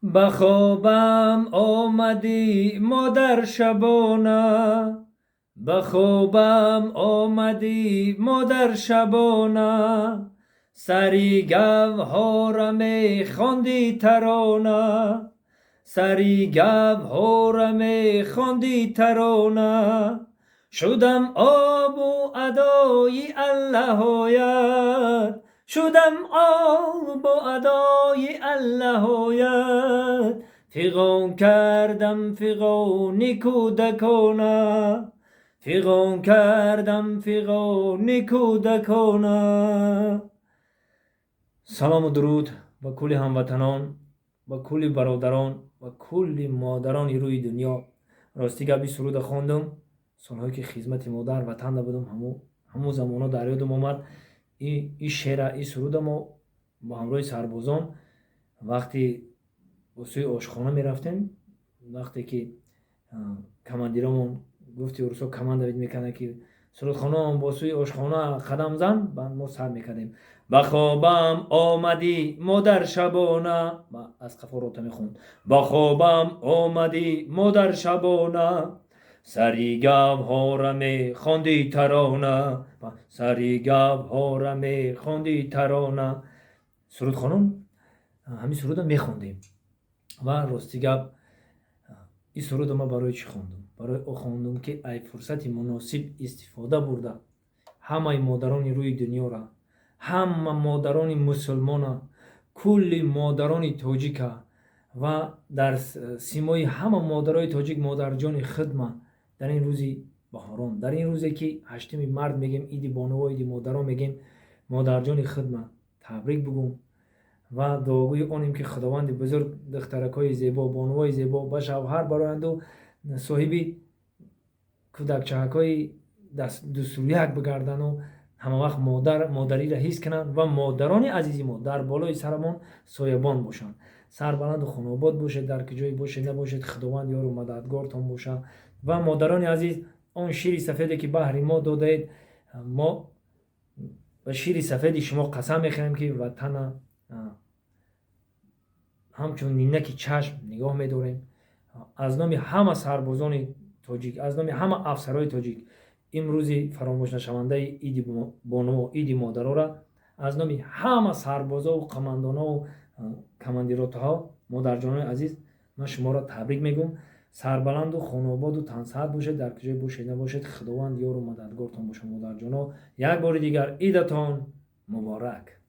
Ба хобам омадӣ, модар, шабона, ба хобам омадӣ, модар, шабона, сари гавҳора мехондӣ тарона, сари гавҳора мехондӣ тарона, шудам обу адои аллаҳоят, шудам обу адои аллаҳоят, фиғон кардам фиғони кӯдакона, фиғон кардам фиғони кӯдакона. Салому дуруд ба кулли ҳамватанон, ба кулли бародарон ва кулли модарони рӯи дунё. Рости гап, ин суруда хондум, солҳое ки хизмати модар ватанда будум, ҳамун замонҳо дар ёдам омад. И шеъра, и суруда мо бо ҳамроҳи сарбозон вақти бо сӯи ошхона мерафтем, вақте ки командиромон, гуфти урусо, команда мекарданд, ки сурудхонаон, бо сӯи ошхона қадам зан, баъд мо сар мекардем: «Ба хобам омадӣ, модар, шабона». Аз қафо рота мехонд: «Ба хобам омадӣ, модар, шабона, сари гавҳора мехондӣ тарона, сари гавҳора мехондӣ тарона». Сурудхонон ҳамин суруда мехондем. Ва рости гап, ин суруда ман барои чӣ хондум? Барои о хондум, ки ай фурсати муносиб истифода бурда, ҳамаи модарони рӯи дунёра, ҳама модарони мусулмона, кулли модарони тоҷика ва дар симои ҳама модарои тоҷик модарҷони хидма дар ин рӯзи баҳорон, дар ин рӯзе ки 8-уми март мегем, иди бонуво, иди модарон мегем, модарҷони хидма табрик бугум ва дуогӯи онем, ки Худованди бузург духтаракҳои зебо, бонувои зебо ба шавҳар бароянду соҳиби кӯдакчаҳакҳои дусӯяк бигардану ҳамавақт модар модариро ҳис кунанд ва модарони азизи мо дар болои сарамон соябон бошанд. Сарбаланду хонобод бошед, дар куҷое бошед набошед, Худованд ёру мададгортон бошад. Ва модарони азиз, он шири сафеде ки баҳри мо додаед, мо ба шири сафеди шумо қасам мехӯрем, ки ватана ҳамчун нинаки чашм нигоҳ медорем. Аз номи ҳама сарбозони тоҷик, аз номи ҳама афсарои тоҷик имрӯзи фаромӯшнашавандаи иди бонуво, иди модарора аз номи ҳама сарбозову қомандонову командиротаҳо, модарҷонои азиз, ман шуморо табрик мегӯм. Сарбаланду хонободу тансаҳат бошед, дар куҷое бошед набошед, Худованд ёру мададгортон бошад. Модарҷоно, як бори дигар идатон муборак.